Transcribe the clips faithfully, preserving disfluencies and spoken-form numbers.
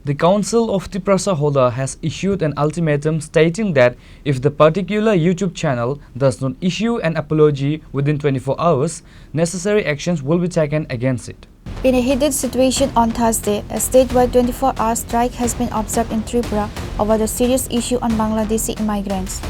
The Council of Tiprasa Hoda has issued an ultimatum stating that if the particular YouTube channel does not issue an apology within twenty-four hours, necessary actions will be taken against it. In a heated situation on Thursday, a statewide twenty-four hour strike has been observed in Tripura over the serious issue on Bangladeshi immigrants.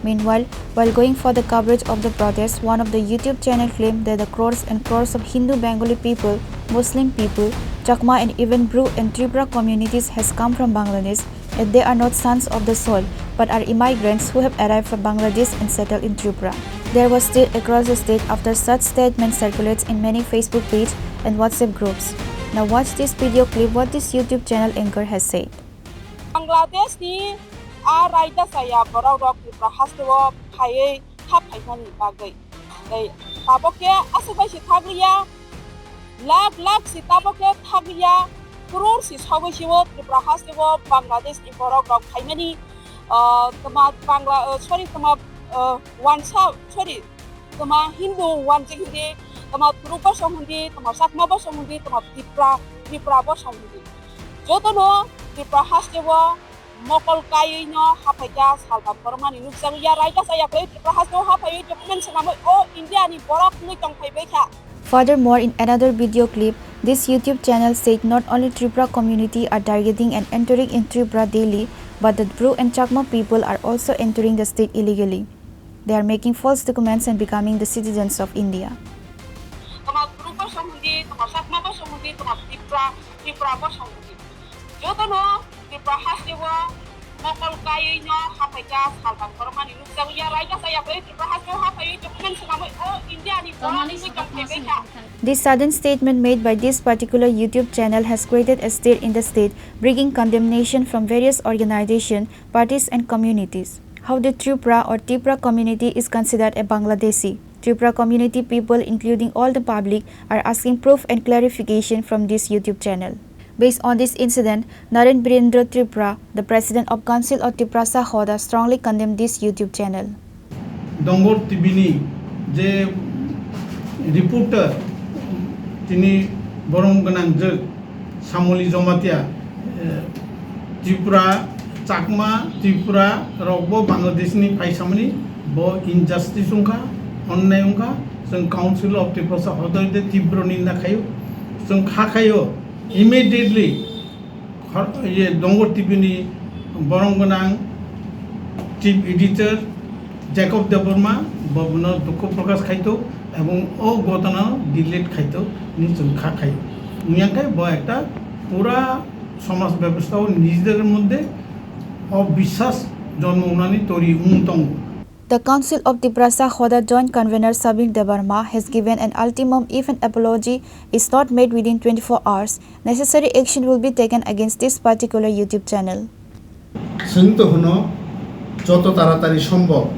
Meanwhile, while going for the coverage of the protest, one of the YouTube channel claimed that the crores and crores of Hindu Bengali people, Muslim people, Chakma and even Bru and Tripura communities has come from Bangladesh, and they are not sons of the soil, but are immigrants who have arrived from Bangladesh and settled in Tripura. There was stir across the state after such statement circulates in many Facebook page and WhatsApp groups. Now watch this video clip what this YouTube channel anchor has said. Bangladesh ni a raida saya borok rok Tripura haste o phaiwi kha phaimani bagwi. Tei tabok khe aswk bai se thakliya, lakh lakh se tabok khe thakliya, crore se sogwi se o Tripura haste o Bangladesh ni borok rok phaimani, ah, tama Bangla, ah, sorry, tama, ah, wansa, sorry, tama Hindu wanjik hindi, tama Turuk bosong hindi, tama Chakma bosong hindi, tama Tipra, Tripura bosong hindi. Jotono Tripura haste o mokol kaiwi no haphaikha salbam borokmani nukjago ya raida saya khe Tripura haste o haphaiwi document swnamwi o India ni borok wngwi tongphaibaikha. Furthermore, in another video clip, this YouTube channel said not only Tripura community are targeting and entering in Tripura daily, but that Bru and Chakma people are also entering the state illegally. They are making false documents and becoming the citizens of India. Tama Bru bosong hindi, tama Chakma bosong hindi, tama Tripura, Tripura bosong hindi. Jotono Tripura haste o mokol kaiwi no haphaikha salbam borokmani nukjago ya raida saya khe Tripura haste o haphaiwi document swnamwi o India ni borok wngwi tongphaibaikha. This sudden statement made by this particular YouTube channel has created a stir in the state, bringing condemnation from various organizations, parties and communities. How the Tripura or Tipra community is considered a Bangladeshi? Tripura community people, including all the public, are asking proof and clarification from this YouTube channel. Based on this incident, Naren Birendra Tripura, the president of Council of Tiprasa Hoda, strongly condemned this YouTube channel. Dongor T V ni je reporter, tini borom gwnang je Samoli Jomatia, eh, Tripura, Chakma, Tripura rokbo Bangladesh ni phaisamani bo injustice wngkha, onnai wngkha. Chwng Council of Tiprasa hodai de tibro ninda khayo, chwng kha khayo, immediately khor-, ye Dongor T V ni borom gwnang chief editor Jacob Debbarma bo bono dukho prokash khaito ebong o ghotona delete khaito ni chwng kha khayo. Wngya khe bo ekta pura somaj bebostha o nijer moddhe obiswas jonmo wnani tori wng tongo. The Council of Tiprasa Hoda Joint Convener Sabir Debbarma has given an ultimatum, if an apology is not made within twenty-four hours, necessary action will be taken against this particular YouTube channel. Chwng to hwno joto taratari sombhob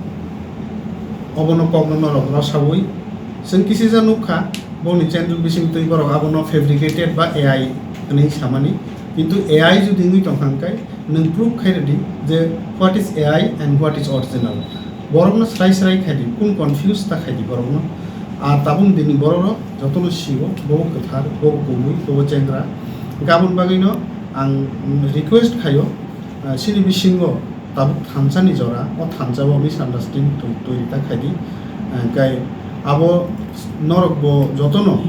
obono kokno norok rwsaui. Chwng kisisa nukha boni channel bising twi borok abono fabricated ba A I hwnwi samani. Kintu A I jodi wngwi tongkha hwnkhe nwng proof khairwdi je what is A I and what is original. Borokno srai srai khaidi, kun confuse ta khaidi borokno. A tabuk dini borok rok jotono sio, bo kwthar, bo kubui, bo chengra. Gabon bagwino ang request khaio, ah, chini bisingo tabuk thansa ni jora, o thansa o misunderstanding twi-, twi ta khaidi. Ah, kai abo norok bo jotono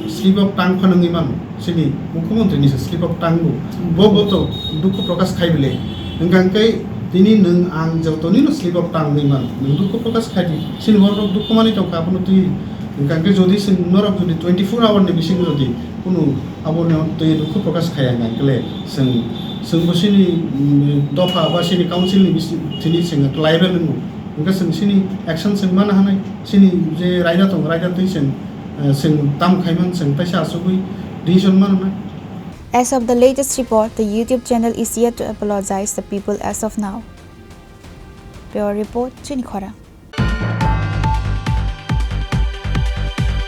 slip of tongue phano wngwi mano. Chini mukhyamantri ni se slip of tongue bo, bo, bo to dukhu prokash khai bile. Hwnkha hwnkhe tini nwng ang jotonino slip of tongue wngwi mano. Nwng dukhu prokash khai di. Chini borok dukhu manwi tongkha, abono twi hwnkha hwnkhe jodi chwng norok jodi twenty-four hour ni bisingo jodi kunu abono twi dukhu prokash khaiya hwnkha hwnkhe chwng, chwngbo chini, mm, dopha ba chini council ni bisi-, chini chwng liable wngo. Hwnkhe chwng chini action chwng mana hanai. Chini je raida tongo, raida twi chwng, eh, chwng tam khaiman chwng taisa achugwi decision mananai. As of the latest report, the YouTube channel is yet to apologize the people as of now. Bureau report, Chini Khorang.